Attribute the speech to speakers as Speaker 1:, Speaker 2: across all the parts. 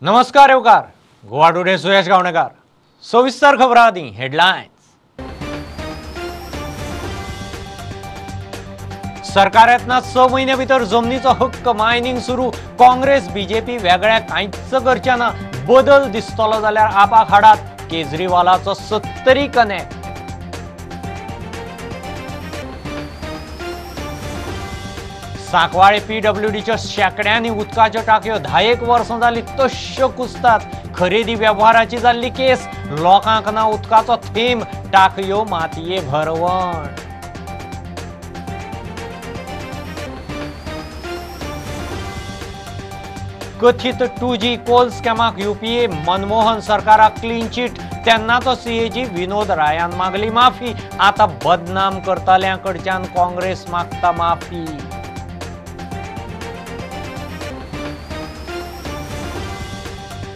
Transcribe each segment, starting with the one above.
Speaker 1: नमस्कार येवकार गोवा टुडे सुयश गावणेकार। सविस्तर खबरां आदीं हेडलायन्स। सरकार येतना 6 म्हयन्या भितर जमनीचो हक्क मायनिंग सुरू। काँग्रेस बीजेपी वेगळ्या कांयच करचे ना। बदल दिसतलो जाल्यार आपाक हाडात। केजरीवालाचो 70 कनेक्ट। सांकवाळे पीडब्ल्यूडीच्यो शेंकड्यांनी उदकाच्यो टाकयो 10 वर्सां जाली तश्यो कुसतात। खरेदी वेव्हाराची जाल्ली केस। लोकांक ना उदकाचो थेंब। टाकयो मातये भरवण। कथित 2G कोल स्कॅमाक यूपीए मनमोहन सरकाराक क्लीन चिट। तेन्नाचो सीएजी विनोद रायान मागली माफी। आतां बदनाम करतल्यां कडच्यान काँग्रेस मागता माफी।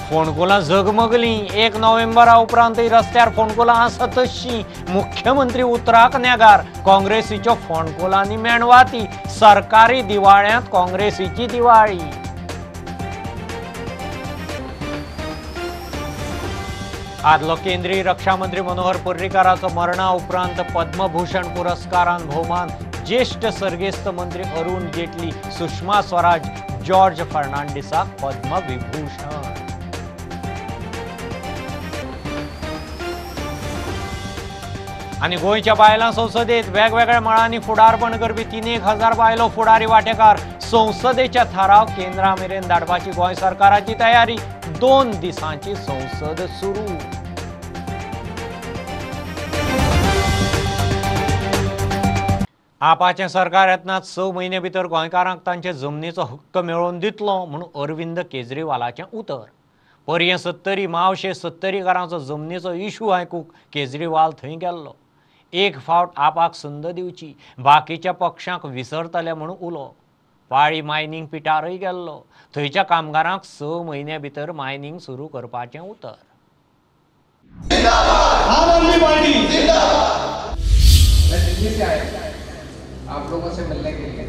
Speaker 1: फोंडकुलां झगमगलीं। 1 नोव्हेंबरा उपरांतय रस्त्यार फोंडकुलां आसा तश्शीं। मुख्यमंत्री उतराक नेगार। काँग्रेसीच्यो फोंडकुलांनी मेणवाती। सरकारी दिवाळ्यांत काँग्रेसीची दिवाळी। आदलो केंद्रीय रक्षा मंत्री मनोहर पर्रीकाराचो मरणा उपरांत पद्मभूषण पुरस्कारान भोवमान। ज्येष्ठ सर्गेस्त मंत्री अरुण जेटली, सुषमा स्वराज, जॉर्ज फर्नांडिसाक पद्मविभूषण। आनी गोंयच्या बायलां संसदेत वेगवेगळ्या मळांनी फुडारपण करपी 3,000 बायलो फुडारी वांटेकार। संसदेच्या थाराव केंद्रा मेरेन धाडपाची गोंय सरकाराची तयारी। 2 दिसांची संसद सुरू। आपाचें सरकार येतना 6 म्हयने भितर गोंयकारांक तांचे जमनीचो हक्क मेळोवन दितलो म्हूण अरविंद केजरीवालाचें उतर। पर्यें 70 मावशे 70कारांचो जमनीचो इशू आयकूंक केजरीवाल थंय गेल्लो। एक फावट आपाक संद दिवची, बाकीच्या पक्षांक विसरतले म्हूण उलो। पाळी मायनिंग पिठारय गेल्लो। थंयच्या कामगारांक 6 म्हयन्या भितर मायनिंग सुरू करपाचें उतर।
Speaker 2: मैं दिल्ली से आया आप लोगों से मिलने के लिए।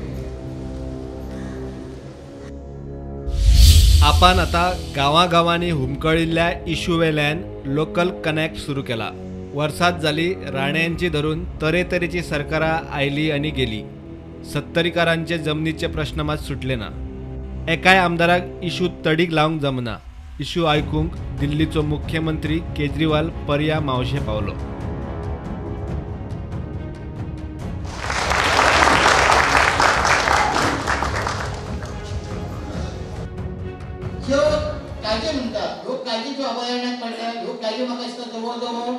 Speaker 3: आपान आता गांवागांवांनी हुमकळिल्ल्या इशू वेल्यान लोकल कनेक्ट सुरू केला। वर्सात जाली राण्यांची धरून तरेतरेची सरकारां आयली आनी गेली। 70कारांचे जमनीचे प्रश्न मात सुटले ना। एकाय आमदाराक इशू तडीक लावंक जमना। इशू आयकूंक दिल्लीचो मुख्यमंत्री केजरीवाल पर्या मावशे पावलो।
Speaker 4: ज्यो काजी म्हणटात ह्यो काजी ज्यो अभयारण्यात पडल्या ह्यो काजी म्हाका दिसता जवळ जवळ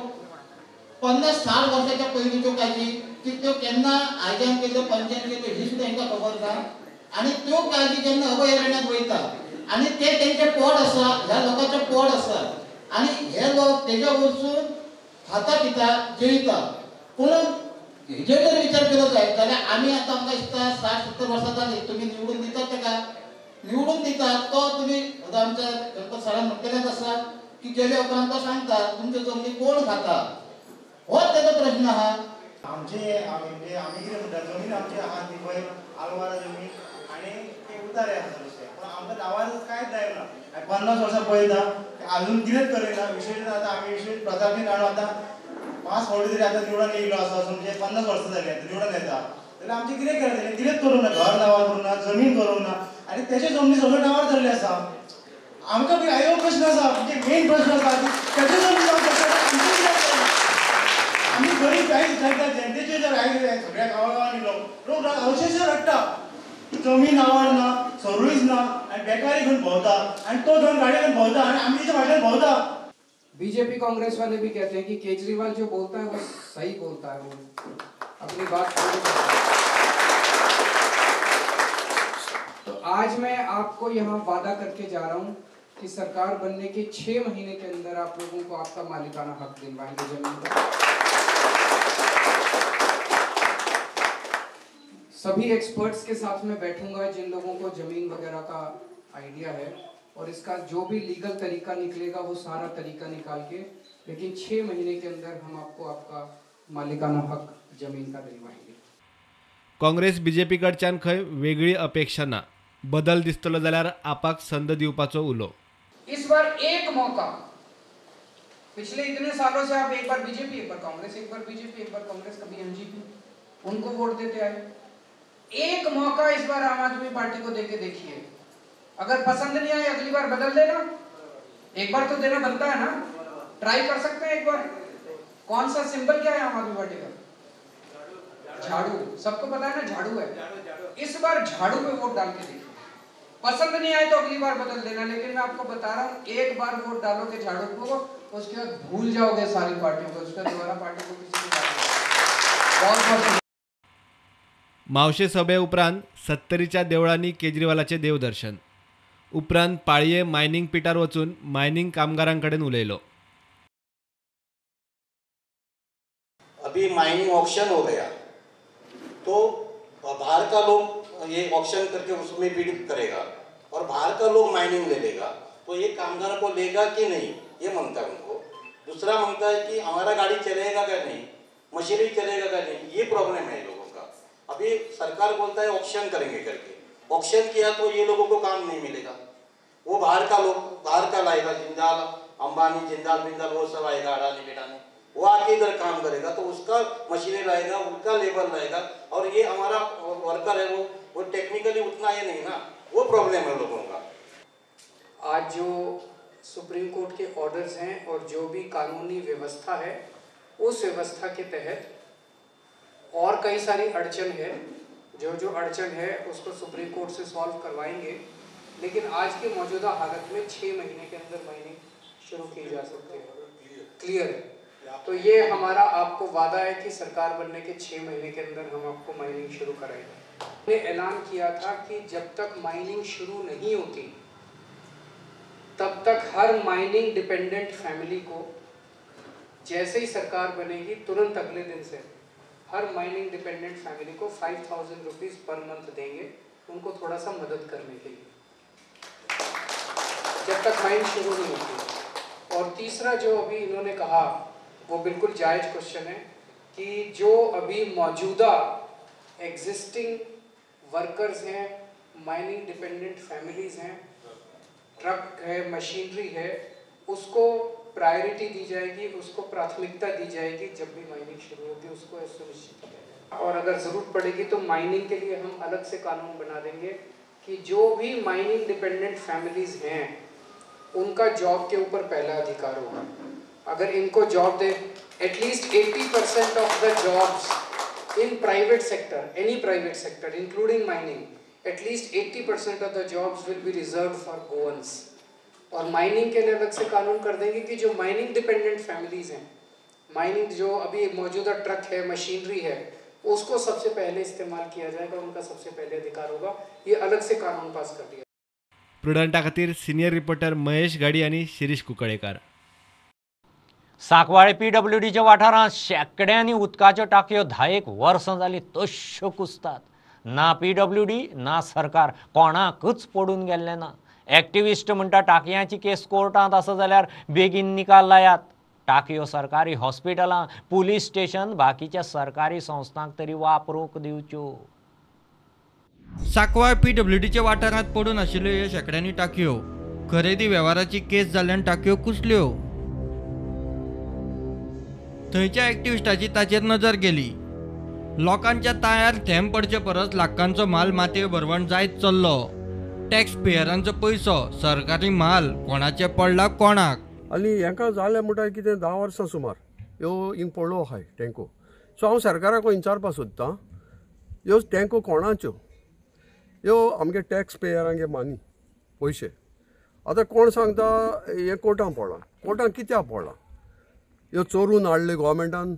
Speaker 4: 50-60 वर्साच्या पयलींच्यो काजी की त्यो केन्ना आयज्यान केल्यो पंजान केल्यो ही सुद्दां हेंकां खबर ना। आनी त्यो काजी जेन्ना अभयारण्यात वयता आनी ते तेंचें पोट आसा, ह्या लोकांचें पोट आसा आनी हे लोक तेज्या वरसून खाता पिता जेयता। पूण हेजेर जर विचार केलो जायत जाल्यार आमी आतां आमकां दिसता 60-70 वर्सां जालीं तुमी निवडून दितात तेका, निवडून दितात तो तुमी आतां आमच्या गणपत सरान म्हणटलेंच आसा की गेल्या उपरांत तो सांगता तुमच्यो जमनी कोण खाता, होच तेजो प्रश्न आहा।
Speaker 5: आमचे आमी आमी कितें म्हणटा जमीन आमची आहा ती पळय आलवारा जमीन आनी ते उतारे आसा तशें, पूण आमकां नांवार कांयच जायना। 50 वर्सां पळयता आजून कितेंच करिना। विशेश आतां आमी विशेश प्रतापी नाणो आतां 5 फावटी तरी आतां निवडून येयलो आसा, म्हणजे 50 वर्सां जालीं आतां निवडून येता जाल्यार आमचें कितें केलें तेणें, कितेंच करूंक ना, घर नांवार करूंक ना, जमीन करूंक ना आनी तेजे जमनी सगळ्यो नांवार जाल्ले आसा। आमकां हो प्रश्न आसा, म्हणजे मेन प्रश्न आसा की तेजे जमनी नांवार आमचें कित्याक जायना। आमी गरीब कांयच विचारता जनतेचे जर आयले सगळ्या गांवागांवांनी लोक अवशेष रडटा, जमीन नांवार ना, सर्वीस ना आनी बेकारी घेवन भोंवता आनी तो घेवन गाडी घेवन भोंवता आनी आमी तेच्या फाटल्यान भोंवता।
Speaker 2: बीजेपी कांग्रेस वाले भी कहते हैं कि केजरीवाल जो बोलता है वो सही बोलता है, वो अपनी बात पूरी करता है। तो आज मैं आपको यहाँ वादा करके जा रहा हूँ कि सरकार बनने के 6 महीने के अंदर आप लोगों को आपका मालिकाना हक दिलवाएंगे जमीन का। सभी एक्सपर्ट्स के साथ में बैठूंगा जिन लोगों को जमीन वगैरह का आइडिया है, और इसका जो भी लीगल तरीका निकलेगा वो सारा तरीका निकाल के, लेकिन 6 महीने के अंदर हम आपको आपका मालिकाना हक जमीन का दिलवाएंगे।
Speaker 3: काँग्रेस बीजेपी कडच्यान खंय वेगळी अपेक्षा ना। बदल दिसतलो जाल्यार आपाक संद दिवपाचो उलो।
Speaker 2: इस बार एक मौका, पिछले इतने सालों से आप एक बार बीजेपी, एक बार कांग्रेस, एक बार बीजेपी, एक बार कांग्रेस, कभी एमजीपी, उनको वोट देते आए। एक मौका इस बार आम आदमी पार्टी को देके देखिए, अगर पसंद नहीं आए अगली बार बदल देना। एक बार तो देना बनता है ना, ट्राई कर सकते हैं एक बार। कौन सा सिंबल क्या है आम आदमी पार्टी का? झाड़ू। सबको पता है ना झाड़ू है। इस बार झाड़ू पे वोट डाल के देखिए, पसंद नहीं आए तो अगली बार बदल देना, लेकिन मैं आपको बता रहा हूँ एक बार वोट डालोगे झाड़ू को, उसके बाद भूल जाओगे सारी पार्टियों को, उसके दोबारा पार्टी को किसी को बहुत बहुत।
Speaker 3: मावशे सभे उपरांत सत्तरीच्या देवळांनी केजरीवालाचे देवदर्शन, उपरांत पाळये मायनिंग पिटार वचून मायनिंग कामगारांकडेन उलयलो।
Speaker 6: अभी माइनिंग ऑक्शन हो गया तो बाहर का लोग ये ऑक्शन करके उसमें बिड करेगा और बाहर का लोग माइनिंग ले लेगा, तो ये कामगार को लेगा कि नहीं ये मांगता है उनको। दूसरा मांगता है कि हमारा गाड़ी चलेगा क्या नहीं, मशीनरी चलेगा क्या नहीं, ये प्रॉब्लम है लोगों का। अभी सरकार बोलता है ऑक्शन करेंगे करके, ऑक्शन किया तो ये लोगों को काम नहीं मिलेगा, वो बाहर का लोग बाहर का लाएगा, जिंदाल अंबानी जिंदाल बिंदाल वो सब आएगा, अडानी बेडानी, वो आके इधर काम करेगा तो उसका मशीनरी लाएगा, उनका लेबर लाएगा, और ये हमारा वर्कर है वो टेक्निकली उतना ये नहीं ना, वो प्रॉब्लम है लोगों का।
Speaker 2: आज जो सुप्रीम कोर्ट के ऑर्डर्स हैं और जो भी कानूनी व्यवस्था है, उस व्यवस्था के तहत और कई सारी अड़चन है, जो जो अड़चन है उसको सुप्रीम कोर्ट से सॉल्व करवाएंगे, लेकिन आज के मौजूदा हालत में 6 महीने के अंदर माइनिंग शुरू की जा सकती है। क्लियर है? तो ये हमारा आपको वादा है कि सरकार बनने के 6 महीने के अंदर हम आपको माइनिंग शुरू कराएंगे। हमने ऐलान किया था कि जब तक माइनिंग शुरू नहीं होती तब तक हर माइनिंग डिपेंडेंट फैमिली को, जैसे ही सरकार बनेगी तुरंत अगले दिन से हर माइनिंग डिपेंडेंट फैमिली को 5000 रुपीज़ पर मंथ देंगे, उनको थोड़ा सा मदद करने के लिए, जब तक माइन शुरू नहीं होती। और तीसरा जो अभी इन्होंने कहा वो बिल्कुल जायज़ क्वेश्चन है कि जो अभी मौजूदा एग्जिस्टिंग वर्कर्स हैं, माइनिंग डिपेंडेंट फैमिलीज़ हैं, ट्रक है, मशीनरी है, उसको प्रायोरिटी दी जाएगी, उसको प्राथमिकता दी जाएगी। जब भी माइनिंग शुरू होगी उसको सुनिश्चित किया जाएगा। और अगर ज़रूरत पड़ेगी तो माइनिंग के लिए हम अलग से कानून बना देंगे कि जो भी माइनिंग डिपेंडेंट फैमिलीज़ हैं उनका जॉब के ऊपर पहला अधिकार होगा। अगर इनको job they, at least 80% of the jobs in private sector, any private sector including mining, at least 80% of the jobs will be reserve for Goans. Aur mining K लिए अलग से कानून कर देंगे कि जो माइनिंग डिपेंडेंट फैमिलीज़ हैं, mining जो अभी मौजूदा ट्रक है, मशीनरी है, उसको सबसे पहले इस्तेमाल किया जाएगा, उनका सबसे पहले अधिकार होगा। ये अलग से कानून पास कर दिया।
Speaker 3: प्रुडंटा खातीर सिनियर रिपोर्टर महेश गाडी आनी शिरीष कुंकळेकर।
Speaker 1: सांकवाळे पीडब्ल्यूडीच्या वाठारांत शेंकड्यांनी उदकाच्यो टाकयो 10 वर्सां जालीं तश्यो कुसतात। ना पीडब्ल्यूडी ना सरकार कोणाकूच पडून गेल्लें ना। एक्टिविस्ट म्हणटा टाकयांची केस कोर्टांत आसा जाल्यार बेगीन निकाल लायात। टाकयो सरकारी हॉस्पिटलां, पुलीस स्टेशन, बाकीच्या सरकारी संस्थांक तरी वापरूंक दिवच्यो।
Speaker 7: सांकवाळ पीडब्ल्यूडीच्या वाठारांत पडून आशिल्ल्यो ह्यो शेंकड्यांनी टाकयो खरेदी वेव्हाराची केस जाल्ल्यान टाकयो कुसल्यो। थंयच्या एक्टिविस्टाची ताचेर नजर गेली। लोकांच्या ताळ्यार थेंब पडचे परस लाखांचो माल मातये भरवण जायत चल्लो। टॅक्स पेयरांचो पयसो, सरकारी माल कोणाचे पडला कोणाक।
Speaker 8: आनी हेंका जालें म्हणटा कितें 10 वर्सां सुमार ह्यो हिंग पडलो आहाय टँको। सो हांव सरकाराक विचारपा सोदतां, ह्यो टँको कोणाच्यो? ह्यो आमगे टॅक्स पेयरांगे मानी पयशे। आतां कोण सांगता हें कोर्टान पडलां, कोर्टान कित्याक पडलां? ह्यो चोरून हाडले गोवोरमेंटान,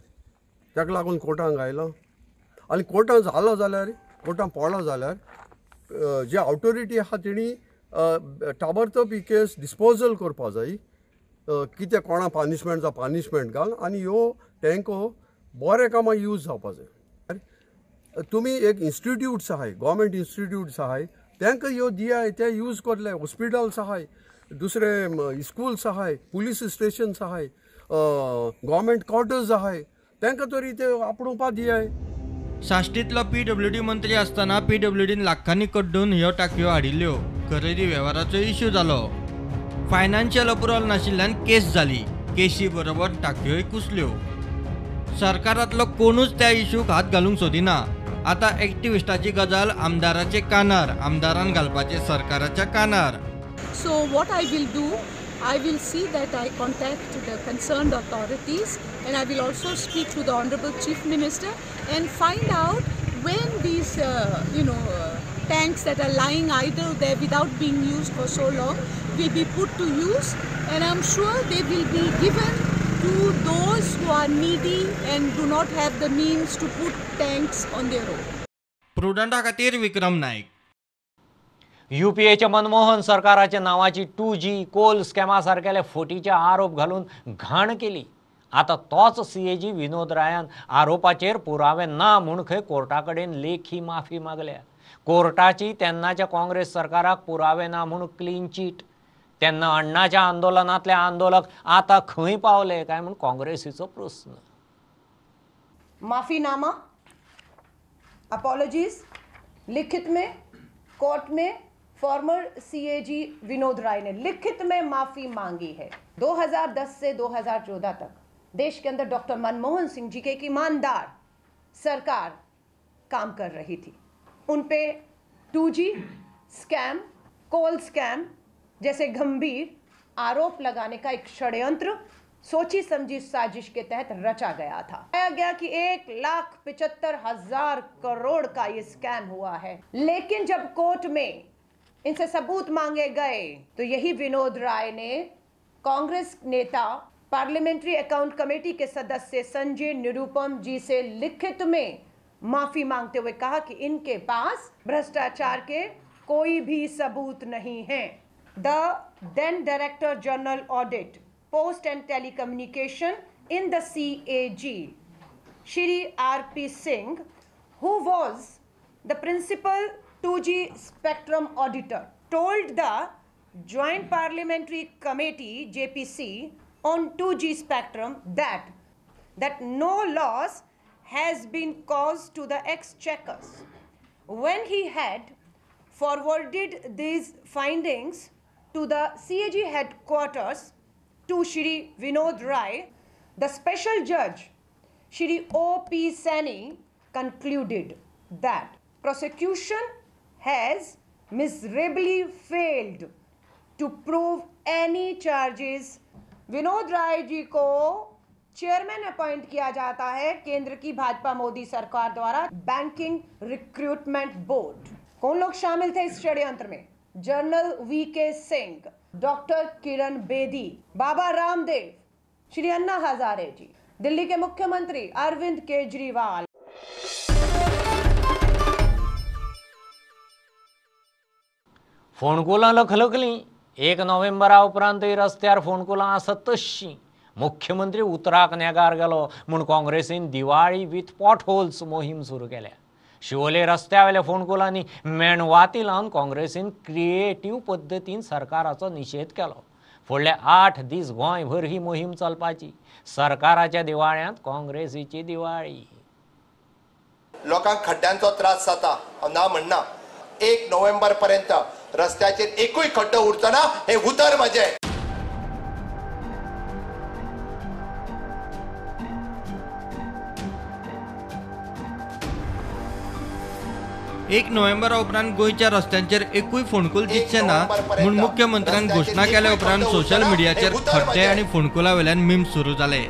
Speaker 8: ताका लागून कोर्टान घायलां। आनी कोर्टान जालो जाल्यार, कोर्टान पडलो जाल्यार जे ऑथोरिटी आहा तेणी ताबडतोब ही केस डिस्पोजल करपा जाय। कितें कोणा पानिशमेंट जावं पानिशमेंट घाल आनी ह्यो टँको बऱ्या कामाक यूज जावपा जाय। तुमी एक इन्स्टिट्यूट्स आहाय, गोवोरमेंट इन्स्टिट्यूट्स आहाय, तांकां ह्यो दियाय, ते यूज करले। हॉस्पिटल्स आहाय, दुसरे स्कूल्स आहाय, पुलीस स्टेशन्स आहाय, गोवोरमेंट क्वॉर्टर्स आहाय, तांकां तरी ते आपणोवपा दियाय।
Speaker 7: साश्टींतलो पीडब्ल्यूडी मंत्री आसतना पीडब्ल्यूडीन लाखांनी कड्डून ह्यो टाकयो हाडिल्ल्यो। खरेदी वेव्हाराचो इश्यू जालो। फायनान्शियल अप्रुवल नाशिल्ल्यान केस जाली. केशी बरोबर टाकयोय कुसल्यो. सरकारांतलो कोणूच त्या इशूक हात घालूंक सोदिना. आतां एक्टिविस्टाची गजाल आमदाराचे कानार, आमदारान घालपाचे सरकाराच्या कानार.
Speaker 9: So what I will do, I will see that I contact the concerned authorities and I will also speak to the Honorable Chief Minister and find out when these tanks that are lying idle there without being used for so long will be put to use, and I'm sure they will be given to those who are needy and do not have the means to put tanks on their own.
Speaker 7: प्रुडंटा खातीर विक्रम नाईक.
Speaker 1: युपीएच्या मनमोहन सरकाराच्या नावाची 2G कोल स्कॅमा सारकेले फटीचे आरोप घालून घाण केली. आतां तोच CAG विनोद रायान आरोपाचेर पुरावे ना म्हूण खंय कोर्टा कडेन लेखी माफी मागल्या. कोर्टाची तेन्नाच्या काँग्रेस सरकाराक पुरावे ना म्हूण क्लीन चीट. तेन्ना अण्णाच्या आंदोलनांतले आंदोलक आतां खंय पावले काय म्हूण काँग्रेसीचो प्रस्न.
Speaker 10: माफीनामा, अपॉलॉजीज लिखित में कोर्ट में फॉर्मर CAG Vinod राय ने लिखित में माफी मांगी है. 2010 से 2014 तक देश के अंदर डॉक्टर मनमोहन सिंह जी के एक ईमानदार सरकार काम कर रही थी. उन पे 2G scam, कोल स्कैम जैसे गंभीर आरोप लगाने का एक षड्यंत्र सोची समझी साजिश के तहत रचा गया था। पाया गया कि 1,75,000 करोड़ का ये स्कैम हुआ है, लेकिन जब कोर्ट में इनसे सबूत मांगे गए तो यही विनोद राय ने कांग्रेस नेता, पार्लियामेंट्री अकाउंट कमेटी के सदस्य संजय निरुपम जी से लिखित में माफी मांगते हुए कहा कि इनके पास भ्रष्टाचार के कोई भी सबूत नहीं हैं। The then director general audit, post and telecommunication in the CAG, Shri R.P. Singh, who was the principal 2G spectrum auditor, told the Joint Parliamentary Committee JPC on 2G spectrum that no loss has been caused to the exchequers. When he had forwarded these findings to the CAG headquarters to Shri Vinod Rai, the special judge Shri O.P. Saini concluded that prosecution has miserably failed to prove any charges. Vinod Rai ji co chairman appoint किया जाता है केंद्र की भाजपा मोदी सरकार द्वारा banking recruitment board. कौन लोग शामिल थे इस षड्यंत्र में? General V K Singh, doctor Kiran Bedi, Baba Ramdev, Shri Anna Hazare ji, Delhi K मुख्यमंत्री अरविंद केजरीवाल।
Speaker 1: फोंडकुलां लखलखलीं. 1 नोव्हेंबरा उपरांतय रस्त्यार फोंडकुलां आसत तश्शीं. मुख्यमंत्री उतराक नेगार गेलो म्हूण काँग्रेसीन दिवाळी विथ पॉटहोल्स मोहीम सुरू केल्या. शिवोले रस्त्यावेल्या फोंडकुलांनी मेणवाती लावन काँग्रेसीन क्रिएटीव पद्दतीन सरकाराचो निशेध केलो. फुडले 8 दीस गोंयभर ही मोहीम चलपाची. सरकाराच्या दिवाळ्यांत काँग्रेसीची दिवाळी.
Speaker 11: लोकांक खड्ड्यांचो त्रास जाता हांव ना म्हणना. 1 नोव्हेंबर पर्यंत रस्त्याचेर एकूय खड्डो उरचो ना हें उतर म्हजें.
Speaker 7: एक नोव्हेंबरा उपरांत गोंयच्या रस्त्यांचेर एकूय फोंडकूल दिसचें ना म्हूण मुख्यमंत्र्यान घोशणा केल्या उपरांत सोशल मिडियाचेर खड्डे आनी फोंडकुलां वेल्यान मीम्स सुरू जाले.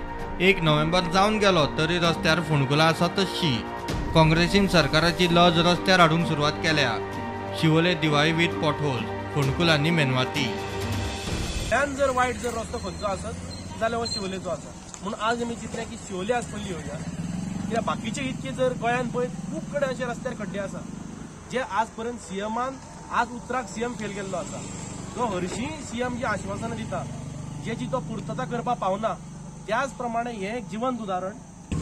Speaker 7: 1 नोव्हेंबर जावन गेलो तरी रस्त्यार फोंडकुलां आसा तश्शी. काँग्रेसीन सरकाराची लज रस्त्यार हाडूंक सुरवात केल्या. शिवोले दिवाळी विथ पॉटहोल, फोंडकुलांनी मेणवाती.
Speaker 12: त्यान जर वायट जर रस्तो खंयचो आसत जाल्यार हो शिवोलेचो आसा. म्हणून आज आमी चिंतलें की शिवोले आज पयलीं येवया, कित्याक बाकीचे इतके जर गोंयांत पळयत खूब कडेन अशे रस्त्यार खड्डे आसा जे आज पर्यंत सीएमान आज उतराक सीएम फेल केल्लो आसा. जो हरशीं सीएम जी आश्वासनां दिता जेची तो पुर्तता करपाक पावना, त्याच प्रमाणे हें एक जिवंत उदाहरण.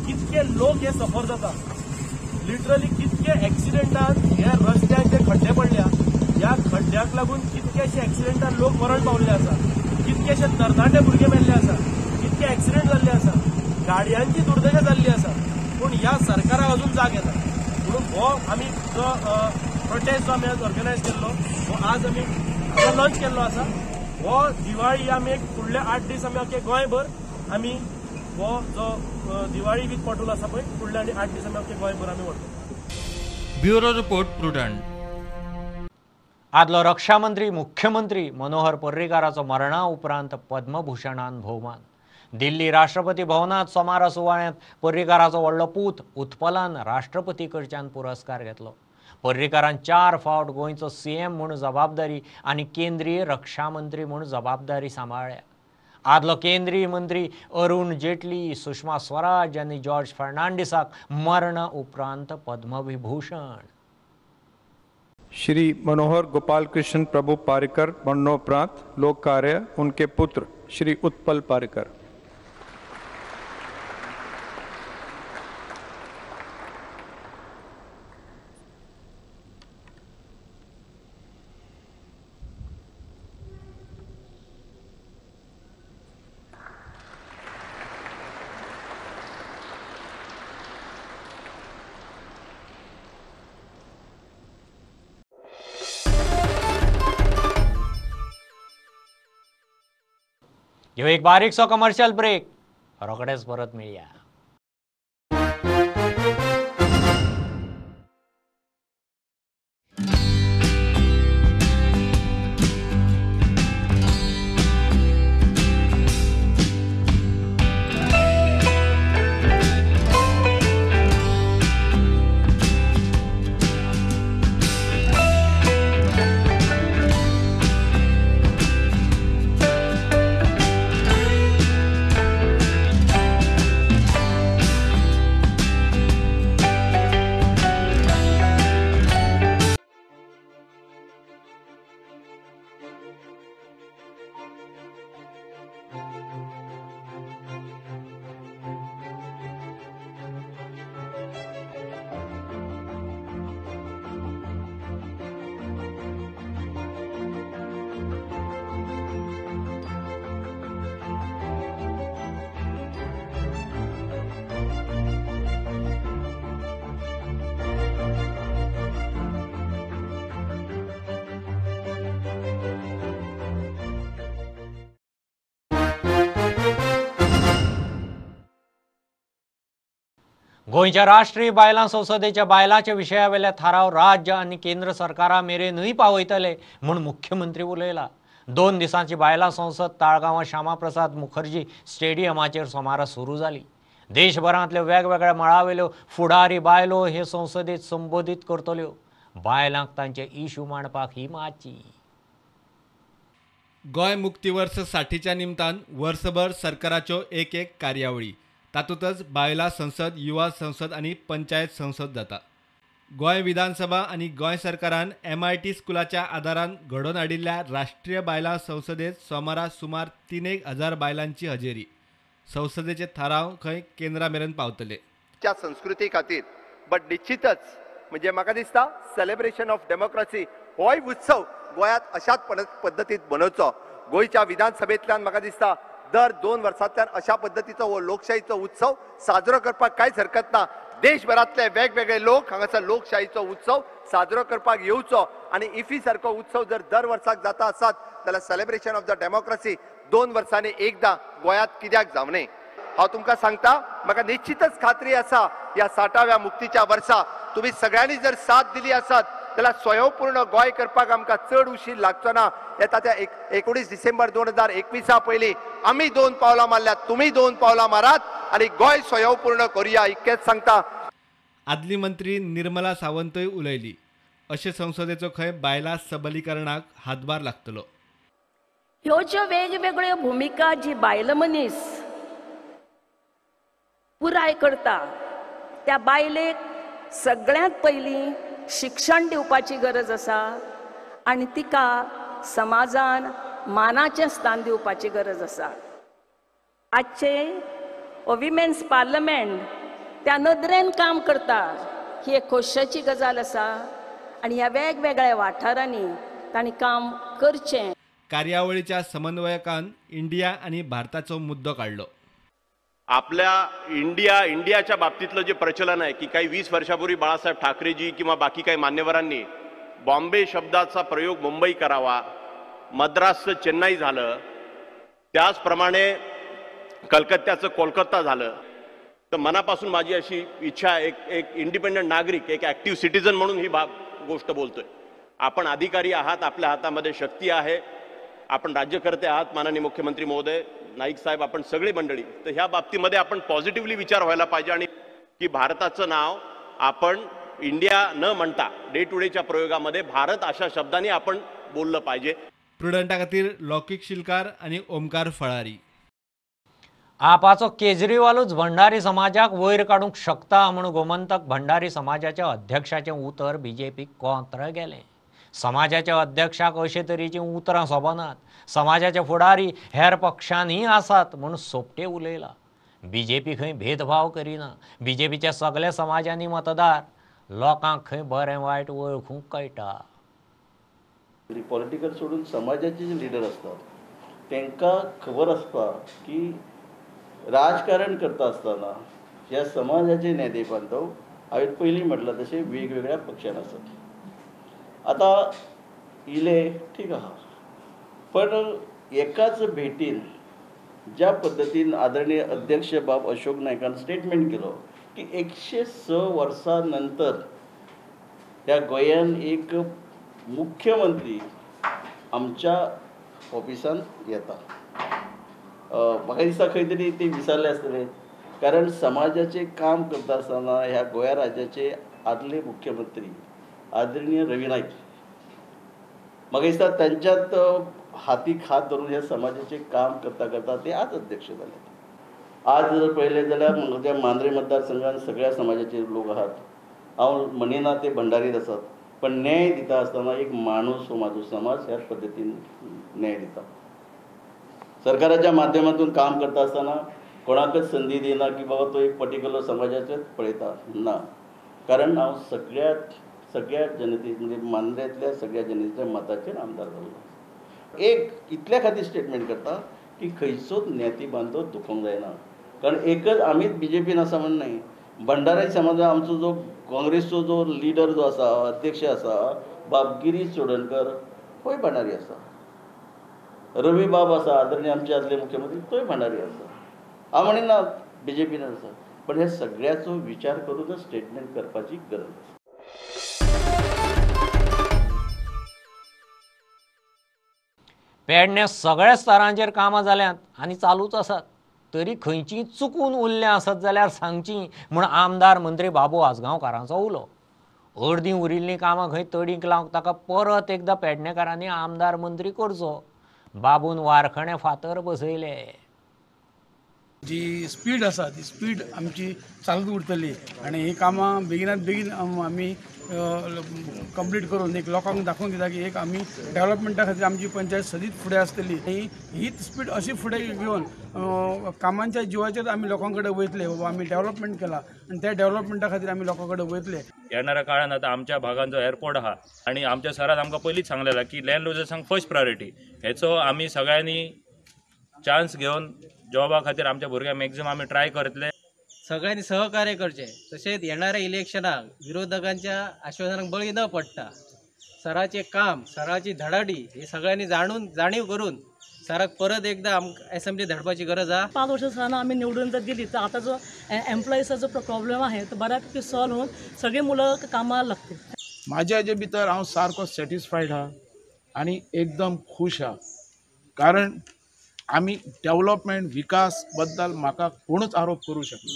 Speaker 12: कितके लोक हे सफर जाता, लिटरली कितके एक्सिडेंटान ह्या रस्त्याक जे खड्डे पडल्या ह्या खड्ड्याक लागून कितकेशे एक्सिडेंटान लोक मरण पावल्ले आसा, कितकेशे तरणाटे भुरगे मेल्ले आसा, कितके एक्सिडेंट जाल्ले आसा, गाडयांची दुर्दशा जाल्ली आसा. पूण ह्या सरकाराक अजून जाग येता. म्हणून हो आमी जो प्रोटेस्ट जो आमी आज ऑर्गनायज केल्लो हो आज आमी लॉन्च केल्लो आसा. हो दिवाळी आमी एक फुडले 8 दीस आमी अख्खे गोंयभर आमी हो जो दिवाळी विथ पॉटहोल आसा पळय फुडले आनी 8 दीस आमी अख्खे गोंयभर आमी व्हरतले.
Speaker 7: Bureau report, Prudent.
Speaker 1: आदलो रक्षामंत्री मुख्यमंत्री मनोहर पर्रीकाराचो मरणा उपरांत पद्मभूषणान भोवमान. दिल्ली राष्ट्रपती भवनात सोमारा सुवाळ्यांत पर्रीकाराचो व्हडलो पूत उत्पलान राष्ट्रपती कडच्यान पुरस्कार घेतलो. पर्रीकारान 4 फावट गोंयचो सीएम म्हूण जबाबदारी आनी केंद्रीय रक्षामंत्री म्हूण जबाबदारी सांबाळ्ळ्या. आदलो केंद्रीय मंत्री अरुण जेटली, सुषमा स्वराज आनी जॉर्ज फर्नांडीसाक मरणा उपरांत पद्मविभूषण.
Speaker 13: श्री मनोहर गोपाल कृष्ण प्रभु पारिकर मरणोपरांत लोक कार्य उनके पुत्र श्री उत्पल पारिकर.
Speaker 1: ह्यो एक बारीकसो कमर्शियल ब्रेक, रोखडेच परत मेळया. गोंयच्या राष्ट्रीय बायलां संसदेच्या बायलांच्या विशयावेल्या थाराव राज्य आनी केंद्र सरकारा मेरेनूय पावयतले म्हूण मुख्यमंत्री उलयला. 2 दिसांची बायलां संसद ताळगांवां श्यामाप्रसाद मुखर्जी स्टेडियमाचेर सोमारा सुरू जाली. देशभरांतल्यो वेगवेगळ्या मळावेल्यो फुडारी बायलो हे संसदेत संबोधीत करतल्यो. बायलांक तांचे इशू मांडपाक ही माची.
Speaker 3: गोंय मुक्ती वर्स 60च्या निमतान वर्सभर सरकाराच्यो एक एक कार्यावळी, तातूंतच बायलां संसद, युवा संसद आनी पंचायत संसद जाता. गोंय विधानसभा आनी गोंय सरकारान MIT स्कुलाच्या आदारान घडोवन हाडिल्ल्या राष्ट्रीय बायलां संसदेत सोमारा सुमार 3,000 बायलांची हजेरी. संसदेचे थाराव खंय केंद्रा मेरेन पावतले.
Speaker 11: च्या संस्कृती खातीर बट निश्चितच म्हणजे म्हाका दिसता सेलिब्रेशन ऑफ डेमोक्रसी होय उत्सव गोंयांत अशाच पद्दतीत मनोवचो. गोंयच्या विधानसभेंतल्यान म्हाका दिसता दर 2 वर्सांतल्यान अशा पद्दतीचो हो लोकशाहीचो उत्सव साजरो करपाक कांयच हरकत ना. देशभरांतले वेगवेगळे लोक हांगासर लोकशाहीचो उत्सव साजरो करपाक येवचो आनी इफी सारको उत्सव जर दर वर्साक जाता आसत जाल्यार सेलिब्रेशन ऑफ the democracy 2 वर्सांनी एकदां गोंयांत कित्याक जावं न्हय. हांव तुमकां सांगता, म्हाका निश्चितच खात्री आसा ह्या 60व्या मुक्तीच्या वर्सा तुमी सगळ्यांनी जर साथ दिली आसत जाल्यार स्वयंपूर्ण गोंय करपाक आमकां चड उशीर लागचो ना. येता त्या 19 डिसेंबर 2021 पयलीं आमी 2 पावलां मारल्यात, तुमी 2 पावलां मारात आनी गोंय स्वयंपूर्ण करुया इतकेंच सांगता.
Speaker 3: आदली मंत्री निर्मला सावंतय उलयली. अशे संसदेचो खंय बायलां सबलीकरणाक हातभार लागतलो.
Speaker 14: ह्यो ज्यो वेगवेगळ्यो भुमिका जी बायल मनीस पुराय करता त्या बायलेक सगळ्यांत पयलीं शिक्षण दिवपाची गरज आसा आनी तिका समाजान मानाचें स्थान दिवपाची गरज आसा. आजचे विमेन्स पार्लमेंट त्या नदरेन काम करता ही एक खोशयेची गजाल आसा आनी ह्या वेगवेगळ्या वाठारांनी तांणी काम करचें.
Speaker 3: कार्यावळीच्या समन्वयकान इंडिया आनी भारताचो मुद्दो काडलो.
Speaker 15: आपल्या इंडियाच्या बाबतीतलं जे प्रचलन आहे की काही 20 वर्षापूर्वी बाळासाहेब ठाकरेजी किंवा बाकी काही मान्यवरांनी बॉम्बे शब्दाचा प्रयोग मुंबई करावा मद्रासचं चेन्नई झालं, त्याचप्रमाणे कलकत्त्याचं कोलकाता झालं. तर मनापासून माझी अशी इच्छा, एक एक इंडिपेंडंट नागरिक, एक ॲक्टिव्ह सिटीजन म्हणून ही गोष्ट बोलतोय. आपण अधिकारी आहात, आपल्या हातामध्ये शक्ती आहे, आपण राज्यकर्ते आहात माननीय मुख्यमंत्री महोदय, नाईक साहेब, आपण सगळी मंडळी, तर ह्या बाबतीमध्ये आपण पॉझिटिव्हली विचार व्हायला पाहिजे आणि की भारताचं नाव आपण इंडिया न म्हणता डे टू डेच्या प्रयोगामध्ये भारत अशा शब्दांनी आपण बोललं पाहिजे.
Speaker 3: प्रुडंटा खातीर लौकिक शिलकार आनी ओमकार फळारी.
Speaker 1: आपाचो केजरीवालूच भंडारी समाजाक वयर काडूंक शकता म्हूण गोमंतक भंडारी समाजाच्या अध्यक्षाचें उतर बीजेपीक कोंत्र गेलें. समाजाच्या अध्यक्षाक अशे तरेचीं उतरां सोबनात, समाजाचे फुडारी हेर पक्षांनीय आसात म्हूण सोपटे उलयला. बीजेपी खंय भेदभाव करिना, बीजेपीच्या सगल्या समाजांनी मतदार लोकांक खंय बरें वायट वळखूंक कळटा.
Speaker 16: पॉलिटिकल सोडून समाजाचे जे लिडर आसतात तांकां खबर आसता की राजकारण करता आसतना ह्या समाजाचे नेते बांधव हांवें पयलीं म्हटलां तशें वेगवेगळ्या पक्षान आसात. आतां इले ठीक आहा, पण एकाच भेटीन ज्या पद्दतीन आदरणीय अध्यक्ष बाब अशोक नायकान स्टेटमेंट केलो की 106 वर्सां नंतर ह्या गोंयान एक मुख्यमंत्री आमच्या ऑफिसान येता. म्हाका दिसता खंय तरी ते विसरले आसतले, कारण समाजाचें काम करता आसतना ह्या गोंया राज्याचे आदले मुख्यमंत्री आदरणीय रवी नायक, म्हाका दिसता तांच्यात हातीक हात धरून ह्या समाजाचें काम करता करता ते आज अध्यक्ष जाले. आज जर पळयलें जाल्यार म्हज्या मांद्रे मतदारसंघान सगळ्या समाजाचे लोक आहात. हांव म्हणिना ते भंडारीत आसात, पण न्याय दिता आसतना एक माणूस हो म्हाजो समाज ह्या पद्दतीन न्याय दिता. सरकाराच्या माध्यमातून काम करता आसतना कोणाकच संदी दिना की बाबा तो एक पर्टिक्युलर समाजाचेच पळयता ना, कारण हांव सगळ्या सगळ्या जनते म्हणजे मांद्रेंतल्या सगळ्या जनतेच्या मताचेर आमदार जाल्लो. एक इतल्या खातीर स्टेटमेंट करता की खंयचोच ज्ञाती बांधव दुखोवंक जायना, कारण एकच आमीच बीजेपीन आसा म्हण न्हय, भंडारी समाजा आमचो जो काँग्रेसचो जो लिडर जो आसा, अध्यक्ष आसा बाब गिरीश चोडणकर, होय भंडारी आसा. रवी बाब आसा आदरणीय आमचे आदले मुख्यमंत्री, तोय भंडारी आसा. हांव म्हणिना बीजेपीन आसा, पण हे सगळ्याचो विचार करूनच स्टेटमेंट करपाची गरज आसा.
Speaker 1: पेडणे सगळ्या स्तरांचेर कामां जाल्यांत आनी चालूच आसात, तरी खंयची चुकून उरल्या आसत जाल्यार सांगची म्हूण आमदार मंत्री बाबू आजगांवकारांचो उलो. अर्दीं उरिल्लीं कामां खंय तडीक लावंक ताका परत एकदां पेडणेकारांनी आमदार मंत्री करचो. बाबून वारखणे फातर बसयले.
Speaker 17: जी स्पीड आसा ती स्पीड आमची चालूच उरतली आनी ही कामां बेगिनात बेगीन आमी कंप्लीट करून एक लोकांक दाखोवन दिता की एक आमी डेव्हलपमेंटा खातीर आमची पंचायत सदींच फुडें आसतली. आनी हीच स्पीड अशी फुडें घेवन कामांच्या जिवाचेर आमी लोकां कडेन वयतले, बाबा आमी डेव्हलपमेंट केला आनी त्या डेव्हलपमेंटा खातीर आमी लोकां कडेन वयतले.
Speaker 18: येणाऱ्या काळान आतां आमच्या भागान जो एअरपोर्ट आहा आनी आमच्या सरान आमकां पयलींच सांगलेलां की लँड लुजर्सांक फर्स्ट प्रायोरिटी, हेचो आमी सगळ्यांनी चान्स घेवन जॉबा खातीर आमच्या भुरग्यांक मॅक्झिमम आमी ट्राय करतले.
Speaker 19: सगळ्यांनी सहकार्य करचें, तशेंच येणाऱ्या इलेक्शनाक विरोधकांच्या आश्वासनाक बळी न पडटा सराचें काम, सराची धडाडी ही सगळ्यांनी जाणीव करून सराक परत एकदा आमकां एसेंब्ली धाडपाची गरज आसा.
Speaker 20: 5 वर्ष सरांना आम्ही निवडून जर दिली तर आता जो एम्प्लॉईजचा जो प्रॉब्लेम आहे तो बऱ्यापैकी सॉल्व्ह होऊन सगळी मुलं कामाला लागतील.
Speaker 21: म्हाज्या हेजे भितर हांव सारको सॅटिस्फायड आहा आनी एकदम खूश आहा, कारण आमी डेव्हलपमेंट विकास बद्दल म्हाका कोणूच आरोप करूं शकना.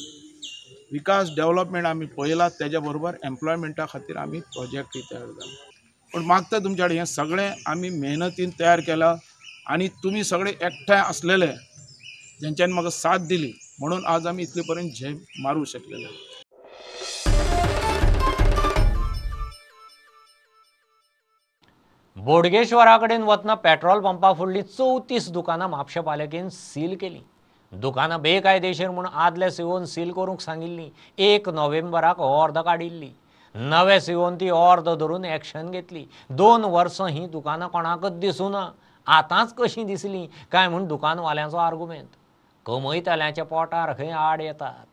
Speaker 21: विकास डेव्हलपमेंट आमी पळयला, तेज्या बरोबर एम्प्लॉयमेंटा खातीर आमी प्रोजेक्टूय तयार जाला. पूण मागता तुमच्या कडेन हें सगळें आमी मेहनतीन तयार केलां आनी तुमी सगळे एकठांय आसलेले जेंच्यांनी म्हाका साथ दिली म्हणून आज आमी इतले पर्यंत झेप मारूं शकलेले.
Speaker 1: बोडगेश्वरा कडेन वतना पेट्रोल पंपा फुडलीं 34 दुकानां म्हापशें पालिकेन सील केलीं. दुकानां बेकायदेशीर म्हूण आदले सीओन सील करूंक सांगिल्लीं. 1 नोव्हेंबराक ऑर्द काडिल्ली. नवे सीओन ती ऑर्द धरून एक्शन घेतली. 2 वर्सां हीं दुकानां कोणाकच दिसूना, आतांच कशीं दिसलीं काय म्हूण दुकानवाल्यांचो आर्गुमेंत. कमयतल्यांच्या पोटार खंय आड येतात.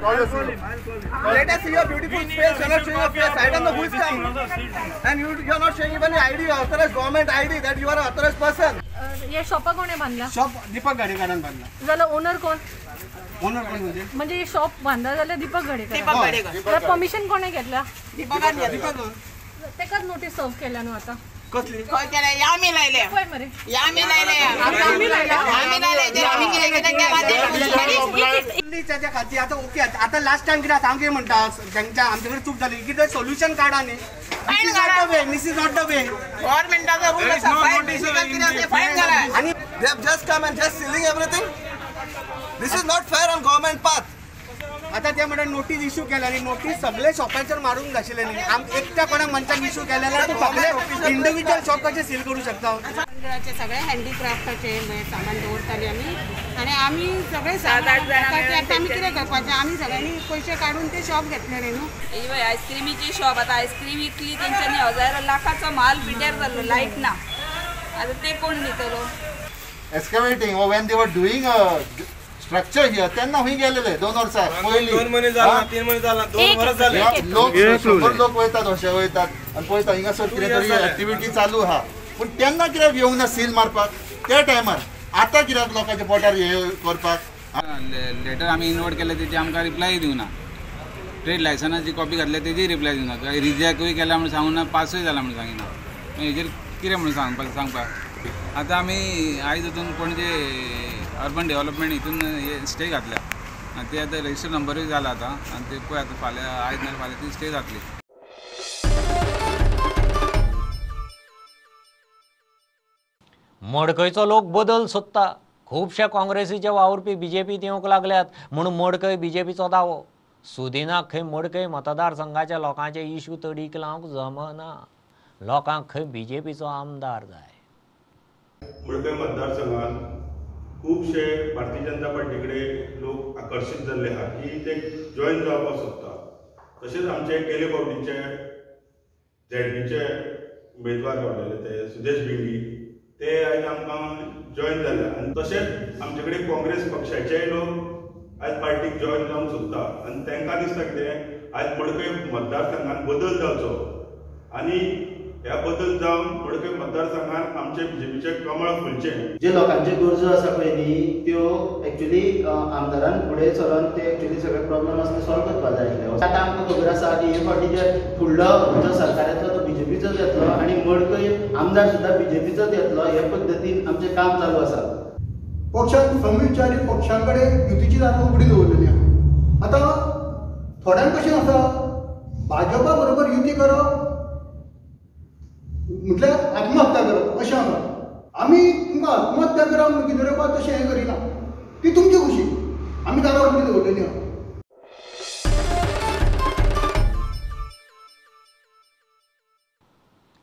Speaker 4: Call your CEO. Let us see your beautiful face. You are not showing your face. I don't know who is coming. And you are not showing even an ID, authorized government ID that you are an authorized person.
Speaker 22: हे शॉपा कोणे बांधला?
Speaker 4: Shop Deepak गाडेकरान बांधला.
Speaker 22: जाल्यार owner कोण?
Speaker 4: Owner कोण म्हणजे?
Speaker 22: म्हणजे shop बांधला जाल्यार दीपक गाडेकर.
Speaker 4: दीपक गाडेकर.
Speaker 22: परमिशन कोणे घेतला?
Speaker 4: दीपकान घेतला.
Speaker 22: तेकाच नोटीस सर्व केल्या न्हू आतां.
Speaker 4: कसली?
Speaker 23: आमी लायले.
Speaker 22: पळय मरे.
Speaker 23: आमी लायले. आमी लायले. आमी लायले. आमी कितें
Speaker 4: कितें खातीर आतां ओके आतां लास्ट टायम कितें आतां हांव कितें म्हणटा तांच्या आमचे कडेन चूक जाली कितें सोल्युशन काडा न्ही. This is not the way. This is not the way.
Speaker 23: गव्हर्नमेंटाचो रूल आसा. फायन घाला.
Speaker 4: आनी they have just come and just sealing everything. This is not fair on government path. आतां ते म्हणटा नोटीस इश्यू केल्या न्ही, नोटीस सगळे शॉपांचेर मारूंक नाशिल्ले न्ही. एकट्या कोणाक मनशाक इश्यू केल्या जाल्यार तूं सगळे इंडिविज्युअल शॉप कशें सील करूं शकता?
Speaker 24: मंडळाचे सगळे हँडीक्राफ्टाचे सामान दवरताले आमी आनी आमी सगळे 7-8 जाणां आतां आमी कितें करपाचें? आमी सगळ्यांनी पयशे काडून ते शॉप घेतलेले न्हू.
Speaker 25: ही पळय आयस्क्रिमीची शॉप, आतां आयस्क्रीम इतली तेंच्यांनी हजारो लाखाचो माल पिड्ड्यार जाल्लो, लायट ना, आतां ते कोण दितलो?
Speaker 26: Excavating or when they were doing a structure here, तेन्ना हुंय गेलेले 2 वर्सां पयलीं.
Speaker 5: 2 म्हयने जाला, 3 म्हयने जाला, 2 वर्स जाले.
Speaker 26: लोक 100 लोक वयतात, अशे वयतात आनी पळयता हिंगासर कितें तरी एक्टिविटी चालू आहा. पूण तेन्ना कित्याक येवंक ना सील मारपाक त्या टायमार? आतां कित्याक लोकांच्या पोटार हे करपाक?
Speaker 27: लेटर आमी इनवर्ट केले तेजी आमकां रिप्लाय दिवना. ट्रेड लायसनाची कॉपी घातल्या तेजी रिप्लाय दिवना. रिजेक्टूय केला म्हूण सांगूना, पासूय जाला म्हूण सांगिना. हेजेर कितें म्हणून सांगपाक? आतां आमी आयज वचून पणजे अर्बन डेव्हलपमेंट हितून हे स्टे घातल्या आनी ते आतां रजिस्टर नंबरूय जाला आतां आनी ते पळय आतां फाल्यां आयज ना फाल्यां ती स्टे जातली.
Speaker 1: मडकयचो लोक बदल सोदता. खुबशे काँग्रेसीचे वावुरपी बीजेपीत येवंक लागल्यात म्हूण मडकय बीजेपीचो दावो. सुदिनाक खंय मडकय मतदारसंघाच्या लोकांचे इशू तडीक लावंक जमना. लोकांक खंय बीजेपीचो आमदार जाय.
Speaker 28: मडकय मतदारसंघात खुबशे भारतीय जनता पार्टी कडेन लोक आकर्शीत जाल्ले आहा की ते जॉयन जावपाक सोदता. तशेंच आमचे गेले फावटीचे झेडपीचे उमेदवार रावलेले ते सुदेश भिंगी ते आयज आमकां जॉयन जाले आनी तशेंच आमचे कडेन काँग्रेस पक्षाचेय लोक आयज पार्टीक जॉयन जावंक सोदता आनी तांकां दिसता कितें आयज मडकय मतदारसंघात बदल जावचो आनी ह्या बदल जावन मडकय मतदारसंघात आमचे बीजेपीचे कमळ फुलचें.
Speaker 29: जे लोकांच्यो गरजो आसा पळय न्ही त्यो एक्चुली आमदारान फुडें सरोन ते एक्चुली सगळे प्रॉब्लम आसा ते सॉल्व करपाक जाय आशिल्ले. आतां आमकां खबर आसा की हे फावटी जे फुडलो जो सरकार येतलो तो बीजेपीचोच येतलो आनी मडकय आमदार सुद्दां बीजेपीचोच येतलो. हे पद्दतीन आमचें काम चालू आसा.
Speaker 30: पक्षान समविचारी पक्षां कडेन युतीची दारां उगडी दवरलेली आहा. आतां थोड्यांक कशें आसा भाजपा बरोबर युती करप म्हटल्यार आत्महत्या करप अशें आसा. आमी तुमकां आत्महत्या करप कितें करपाक तशें हें करिना, ती तुमची खुशी. आमी दारां उगडी दवरलेली आहा.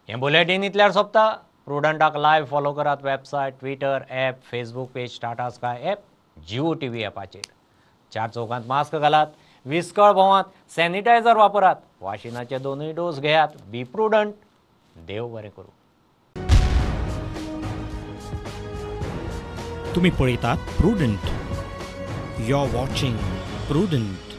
Speaker 1: हें बुलेटीन इतल्यार सोंपता. प्रुडंटाक लायव्ह फॉलो करात website, Twitter, app, Facebook page, Tata Sky app, Jio TV ॲपाचेर. 4 चौकांत मास्क घालात, विस्कळ भोंवात, सॅनिटायझर वापरात, वाशिनाचे 2 डोस घेयात. Be prudent. देव बरें करूं.
Speaker 31: तुम्ही पळयतात Prudent. You are watching Prudent.